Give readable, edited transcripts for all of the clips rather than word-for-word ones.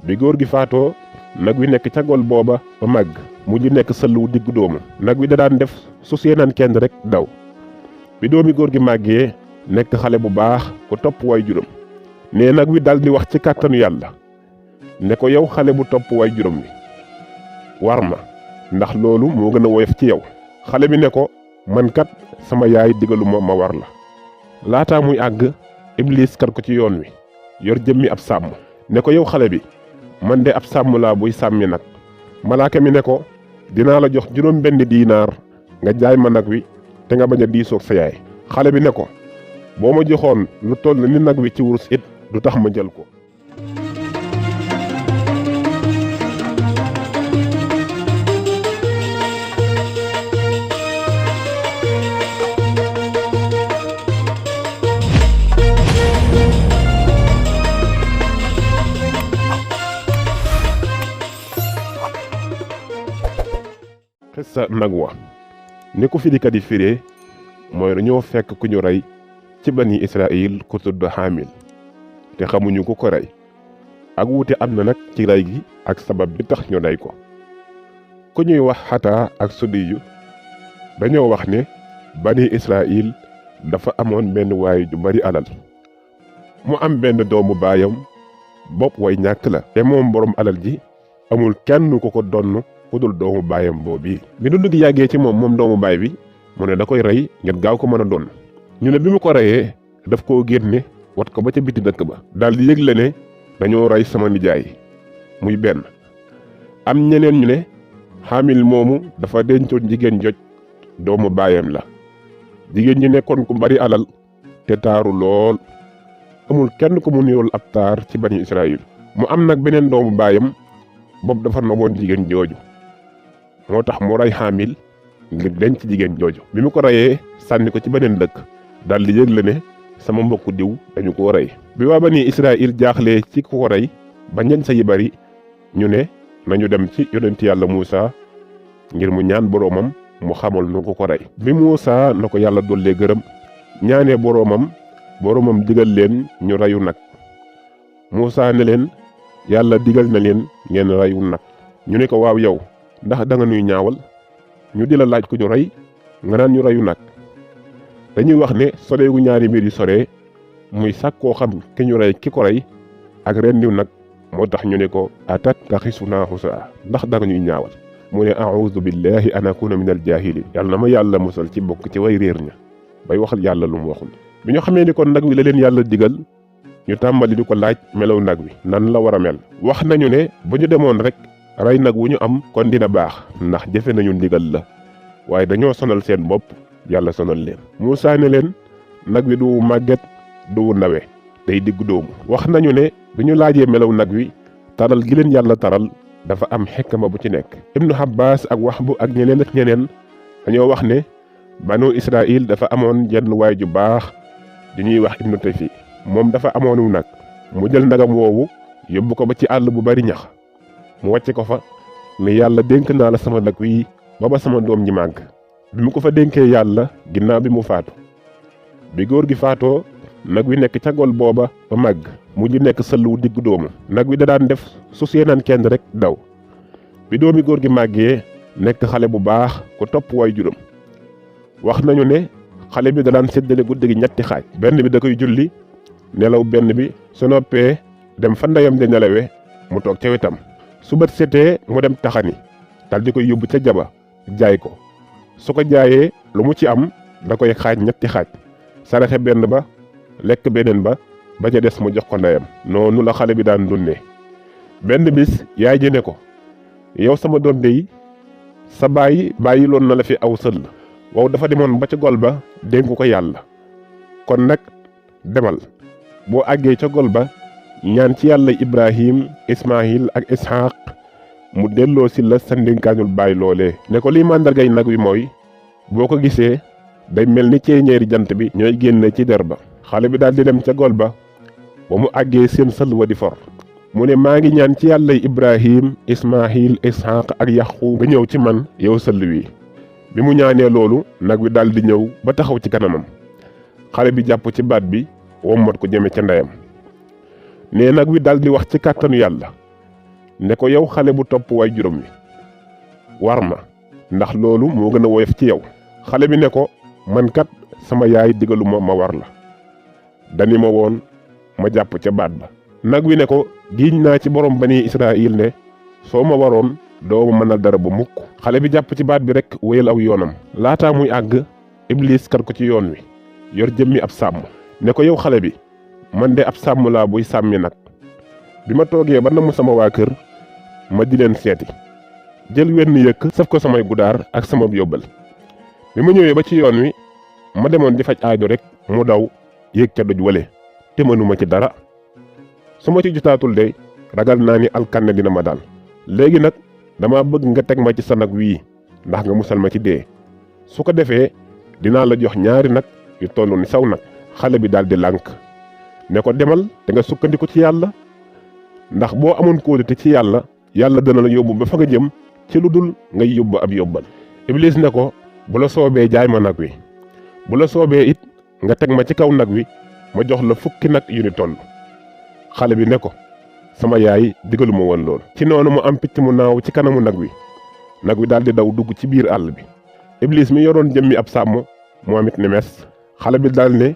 bi góor gi faatoo nag wi nekk ca gol booba ba màgg mujj nekk sëlwu diggu doomu. nag wi da daan def su séenaan kenn rek daw. bi doomi góor gi màggee nekk xale bu baax ku topp way juróom. nee nag wi dal di wax ci kàttanu yàlla ne ko yow xale bu topp way juróom wi war ma ndax loolu moo gën a woyof ci yow. xale bi ne ko man kat sama yaay digaluma ma war la. laataa muy àgg iblis kar ko ci yoon wi yor jëmmi ab sàmm ne ko yow xale bi man de ab sàmm laa buy sàmmi nag. malaaka mi ne ko dinaa la jox juróom benn diinaar nga jaay ma nag wi te nga bañ a diisoog sa yaay. xale bi ne ko boo ma joxoon lu toll ni nag wi ci wurus it du tax ma jël ko. xissa nag wa ni ko firikat yi firee mooy dañoo fekk ku ñu rey ci bani Israël ku tudd Haamil te xamuñu ku ko rey. ak wuute am na nag ci rey gi ak sabab bi tax ñu rey ko. ku ñuy wax Xataa ak Sudiyu dañoo wax ne bani Israël dafa amoon benn waay ju bari alal mu am benn doomu baayam bopp way ñàkk la te moom borom alal ji amul kenn ku ko donn ku dul doomu baayam boobu. bi dund gi yàggee ci moom doomu baay bi mu ne da koy rey ngir gaaw ko mën a doon. ñu ne bi mu ko reyee daf koo génne wat ko ba ca biti dëkk ba daal di yëgle ne dañoo rey sama nijaay muy benn. am ñeneen ñu ne Haamil moomu dafa dencoon jigéen joj doomu baayam la. jigéen ñi nekkoon ku bari alal te taaru lool amul kenn ku mu nirool ab taar ci bani Israël. mu am nag beneen doomu baayam boobu dafa noboon jigéen jooju moo tax mu rey Haamil ngir denc jigéen jooju. bi mu ko reyee sànni ko ci beneen dëkk daal di yëgle ne sama mbokku diw dañu ko rey. bi waa bani Israël jaaxlee ci ku ko rey ba ñañ sa yi bari ñu ne nañu dem ci yonent yàlla Muusa ngir mu ñaan boroomam mu xamal nu ko rey. bi Muusa na ko yàlla dollee gërëm ñaanee boroomam digal leen ñu reyu nag. Muusa ne leen yàlla digal na leen ngeen reyu nag. ñu ne ko waaw yow ndax da nga nuy ñaawal ñu di la laaj ko ñu rey nga naan ñu reyu nag. dañuy wax ne soreegu ñaari mbir yu sore muy sàkkoo xam ki ñu rey ki ko rey ak rendiw nag moo tax ñu ne ko atattaxisunaa husaa ndax da nga ñuy ñaawal. mu ne a'uudu billahi an akuna minal jaahiliin yàlla na ma yàlla musal ci bokk ci way réer ña bay waxal yàlla lu mu waxul. bi ñu xamee ni kon nag wi la leen yàlla digal ñu tàmbali di ko laaj melaw nag wi nan la war a mel. wax nañu ne bu ñu demoon rek rey nag wu ñu am kon dina baax ndax jëfe nañu ndigal la waaye dañoo sonal seen bopp yàlla sonal leen. Muusaa ne leen nag wi du màgget du ndawe day diggu doomu. wax nañu ne bi ñu laajee melaw nag wi taral gi leen yàlla taral dafa am xikma bu ci nekk. Ibnu Abbas ak Wahb ak ñeneen dañoo wax ne banu Israël dafa amoon jenn waay ju baax ju ñuy wax Ibnu Tayfi. moom dafa amoonu nag mu jël ndagam woowu yóbbu ko ba ci àll bu bari ñax mu wàcce ko fa ne yàlla dénk naa la sama nag wi ba sama doom ji màgg. bi mu ko fa dénkee yàlla ginnaaw bi mu faatu bi góor gi faatoo nag wi nekk ca gol booba ba màgg mujj nekk sëlwu diggu doomu. nag wi da daan def su séenaan kenn rek daw. bi doomi góor gi màggee nekk xale bu baax ku topp way juróom. wax nañu ne xale bi da daan séddale guddi gi ñetti xaaj. benn bi da koy julli nelaw benn bi su noppee dem fa ndeyam di nelawe mu toog ca wetam. su bët setee mu dem taxani dal di koy yóbbu ca jaba jaay ko. su ko jaayee lu mu ci am da koy xaaj ñetti xaaj saraxe benn ba lekk beneen ba ba ca des mu jox ko ndeyam. noonu la xale bi daan dundee. benn bis yaay ji ne ko yow sama doom dey sa bàyyi loon na la fi aw sëll wow dafa demoon ba ca gol ba dénk ko yàlla kon nag demal boo àggee ca gol ba ñaan ci yàlla Ibrahim Ismaahil ak Isxaaq mu delloo si la sa ndénkaañul bàyyi loolee. ne ko liy màndargay nag wi mooy boo ko gisee day mel ni ceeñeeri jant bi ñooy génne ci der ba. xale bi daal di dem ca gol ba mu àggee seen sëll wa di for mu ne maa ngi ñaan ci yàlla Ibrahim Ismaahil Isxaaq ak Yaqub nga ñëw ci man yow sëll wi. bi mu ñaanee loolu nag wi daal di ñëw ba taxaw ci kanamam. xale bi jàpp ci baat bi wommat ko jëme ca ndeyam. ne nag wi daal di wax ci kàttanu yàlla ne ko yow xale bu topp waay juróom wi war ma ndax loolu moo gën a woyof ci yow. xale bi ne ko man kat sama yaay digaluma ma war la dani ma woon ma jàpp ca baat ba. nag wi ne ko giiñ naa ci borom bani Israël ne soo ma waroon doo ma mënal dara ba mukk. xale bi jàpp ci baat bi rek wéyal aw yoonam. laataa muy àgg Iblis kar ko ci yoon wi yor jëmmi ab sàmm ne ko yow xale bi man de ab sàmm laa buy sàmmi nag bi ma toogee ba namm sama waa kër ma di leen seeti jël wenn yëkk saf ko samay gudaar ak sama yóbbal. bi ma ñëwee ba ci yoon wi ma demoon di faj aajo rek mu daw yéeg ca doj wale te mënuma ci dara su ma ci jotaatul de ragal naa ni alkanne dina ma daal. léegi nag dama bëgg nga teg ma ci sa nag wii ndax nga musal ma ci dee su ko defee dinaa la jox ñaari nag yu toll ni saw nag. xale bi daal di lànk ne ko demal te nga sukkandiku ci yàlla ndax boo amoon kóolute ci yàlla dana la yóbbu ba fa nga jëm ci lu dul ngay yóbbu ab yóbbal. Iblis ne ko bu la soobee jaay ma nag wi bu la soobee it nga teg ma ci kaw nag wi ma jox la fukki nag yu ni toll. xale bi ne ko sama yaay digaluma woon loolu. ci noonu mu am picc mu naaw ci kanamu nag wi daal di daw dugg ci biir àll bi. Iblis mi yoroon jëmmi ab sàmm moom it ne mes. xale bi daal ne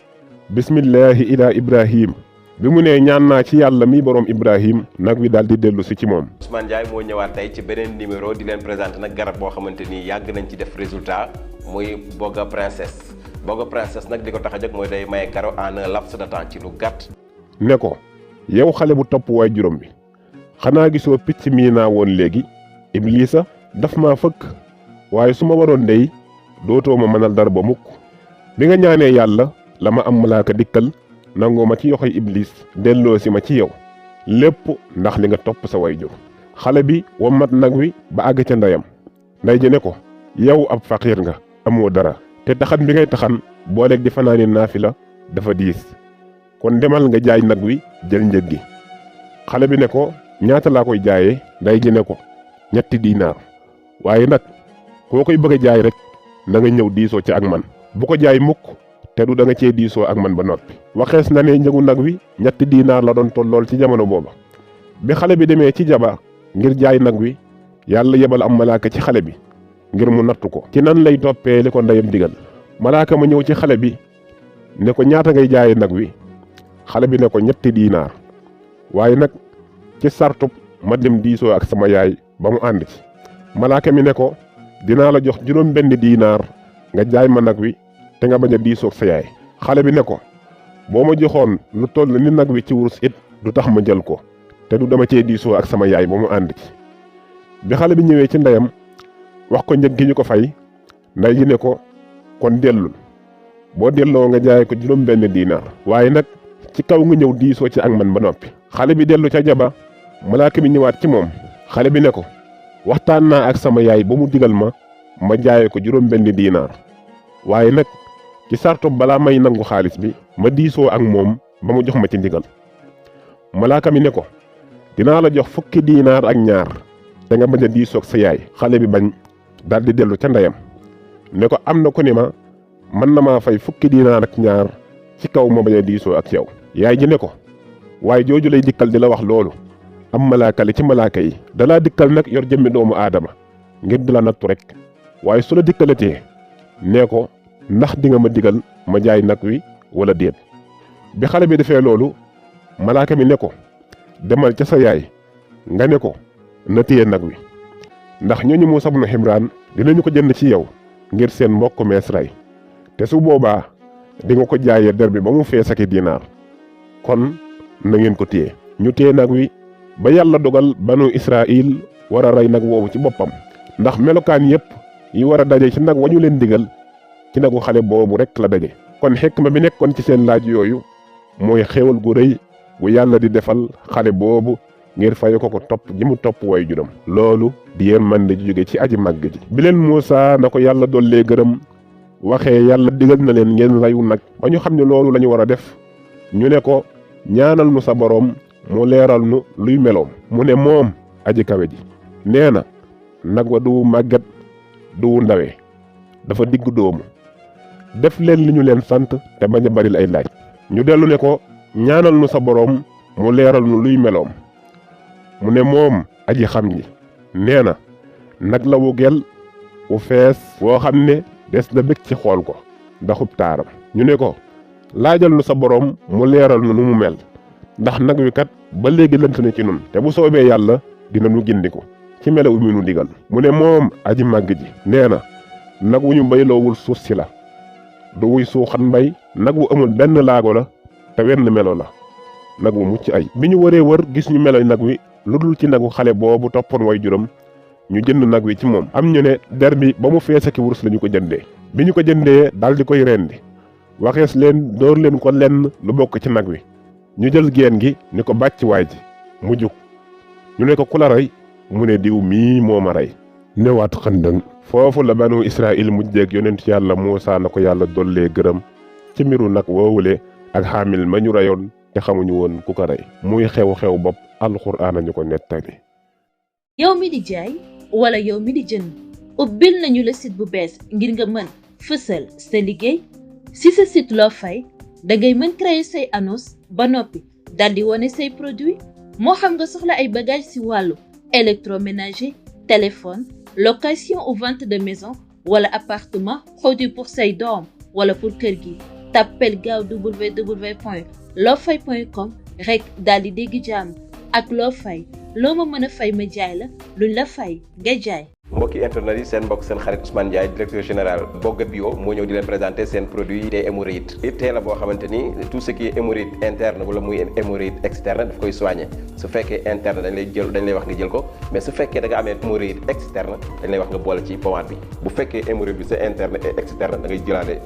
bismillahi ila ibrahim bi mu nee ñaan naa ci yàlla mi boroom Ibrahim nag wi daal di dellu si ci moom. Ousmane Ndiaye moo ñëwaat tey ci beneen numéro di leen présenté nag garab boo xamante ni yàgg nañ ci def résultat muy Boga Princess. Boga Princess nag di ko tax a jóg mooy day maye karo en un laps de temps ci lu gàtt. ne ko yow xale bu topp waay juróom bi xanaa gisoo picc mii naa woon léegi Iblisa daf maa fëkk waaye su ma waroon dey dootoo ma mënal dara ba mukk. bi nga ñaanee yàlla la ma am malaaka dikkal nangoo ma ci yoxoy Iblis delloo si ma ci yow lépp ndax li nga topp sa way jur. xale bi wammat nag wi ba àgg ca ndeyam ndey ji ne ko yow ab faqiir nga amoo dara te taxan bi ngay taxan booleeg di fanaani naafila dafa diis kon demal nga jaay nag wi jël njëg gi. xale bi ne ko ñaata laa koy jaayee ndey ji ne ko 3 diinaar waaye nag koo koy bëgg a jaay rek na nga ñëw diisoo ci ak man bu ko jaay mukk te du da nga cee diisoo ak man ba noppi. waxees na ne njëgu nag wi 3 diinaar la doon tollool ci jamono booba. bi xale bi demee ci jaba ngir jaay nag wi yàlla yebal am malaaka ci xale bi ngir mu nattu ko ci nan lay toppee li ko ndeyam digal. malaaka ma ñëw ci xale bi ne ko ñaata ngay jaayee nag wi xale bi ne ko 3 diinaar waaye nag ci sartub ma dem diisoo ak sama yaay ba mu ànd ci. malaaka mi ne ko dinaa la jox 7 diinaar nga jaay ma nag wi te nga bañ a diisoo ak sa yaay. xale bi ne ko boo ma joxoon lu toll ni nag wi ci wurus it du tax ma jël ko te du dama cee diisoo ak sama yaay ba mu ànd ci. bi xale bi ñëwee ci ndeyam wax ko njëg gi ñu ko fay ndey ji ne ko kon dellul boo delloo nga jaay ko 7 diinaar waaye nag ci kaw nga ñëw diisoo ci ak man ba noppi. xale bi dellu ca jaba malaaka mi ñëwaat ci moom xale bi ne ko waxtaan naa ak sama yaay ba mu digal ma jaayee ko 7 diinaar waaye nag ci sartu balaa may nangu xaalis bi ma diisoo ak moom ba mu jox ma ci ndigal. malaaka mi ne ko dinaa la jox 10 diinaar ak ñaar te nga bañ a diisoo ak sa yaay. xale bi bañ daal di dellu ca ndeyam ne ko am na ko ni ma mën na maa fay 10 diinaar ak ñaar ci kaw ma bañ a diisoo ak yow. yaay ji ne ko waaye jooju lay dikkal di la wax loolu am malaaka li ci malaaka yi dalaa dikkal nag yor jëmmi doomu aadama ngir di la nattu rek waaye su la dikkalatee nee ko ndax di nga ma digal ma jaay nag wi wala déet. bi xale bi defee loolu malaaka mi ne ko demal ca sa yaay nga ne ko na téye nag wi ndax ñooñu Muusaa ibnu Imraan dinañu ko jënd ci yow ngir seen mbokk mees ray te su boobaa di nga ko jaayee der bi ba mu fees ak diinaar kon na ngeen ko téye. ñu téye nag wi ba yàlla dogal banu Israël war a rey nag woowu ci boppam ndax melokaan yépp yi war a daje ci nag wañu leen digal ci nagu xale boobu rek la daje. kon xikma bi nekkoon ci seen laaj yooyu mooy xéewal gu rëy gu yàlla di defal xale boobu ngir fay ko topp gi mu topp way juram loolu di yërmande ji jóge ci aji màgg ji. bi leen Muusaa na ko yàlla dollee gërëm waxee yàlla digal na leen ngeen reyu nag ba ñu xam ne loolu la ñu war a def ñu ne ko ñaanal nu sa boroom mu leeral nu luy meloom. mu ne moom aji kawe ji nee na nag wa du màggat du ndawe dafa diggu doomu def leen li ñu leen sant te bañ a bari ay laaj. ñu dellu ne ko ñaanal nu sa boroom mu leeral nu luy meloom mu ne moom aji xam ji nee na nag la wu gel wu fees woo xam ne des na bëgg ci xool ko ndaxub taaram. ñu ne ko laajal nu sa borom mu leeral nu mu mel ndax nag wi kat ba léegi lënt na ci nun te bu soobee yàlla dina nu gindiku ci melaw mi nu digal. mu ne moom aji màgg ji nee na nag wu ñu bayloowul suuf si la du wuy suuxat mbay nag wu amul benn laago la te wenn melo la nag wu mucc ay. bi ñu waree wër gis ñu meloy nag wi lu dul ci nagu xale boobu toppoon way juram ñu jënd nag wi ci moom. am ñu ne der bi ba mu fees aki wurus la ñu ko jëndee. bi ñu ko jëndee daal di koy rendi waxees leen door leen ko lenn lu bokk ci nag wi ñu jël geen gi ni ko bàcc waay ji mu jug ñu ne ko ku la rey mu ne diw mii moo ma rey. newaat xëndëng foofu la banu Israël mujjeeg yonent yàlla Muusaa na ko yàlla dollee gërëm ci mbiru nag woowule ak xaamil ma ñu reyoon te xamuñu woon ku ko rey muy xew-xew bopp alxuraan a ñu ko nettali. yow mi di jaay wala yow mi di jënd ubbil nañu la site bu bees ngir nga mën fësal sa liggéey si sa site loo fay dangay mën créer say annonce ba noppi daldi wane say produit moo xam nga soxla ay bagages si wàllu électroménager téléphone location ou vente de maison wala appartement produit pour say doom wala pour kër gi tappel gaaw www.lofay.com rek daldi dégg jàmm ak loo fay loo ma mën a fay ma jaay la luñ la fay nga jaay. mbokki internet yi seen mbokk seen xarit Ousmane Ndiaye directeur général Boga Bio moo ñëw di leen présenter seen produit des hémorroïdes it la boo xamante ni tout ce qui est hémorroïde interne wala muy hémorroïde externe daf koy soigner su fekkee interne dañ lay wax nga jël ko mais su fekkee da nga amee hémorroïde externe dañ lay wax nga boole ci pommade bi bu fekkee hémorroïde bi c'est interne et externe da ngay jëlaale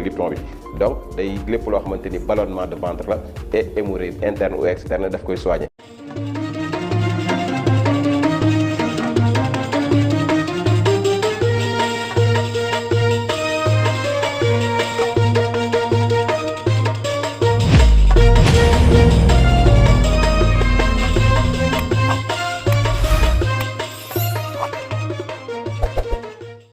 lipton bi donc day lépp loo xamante ni ballonnement de ventre la et hémorroïde interne ou externe daf koy soigner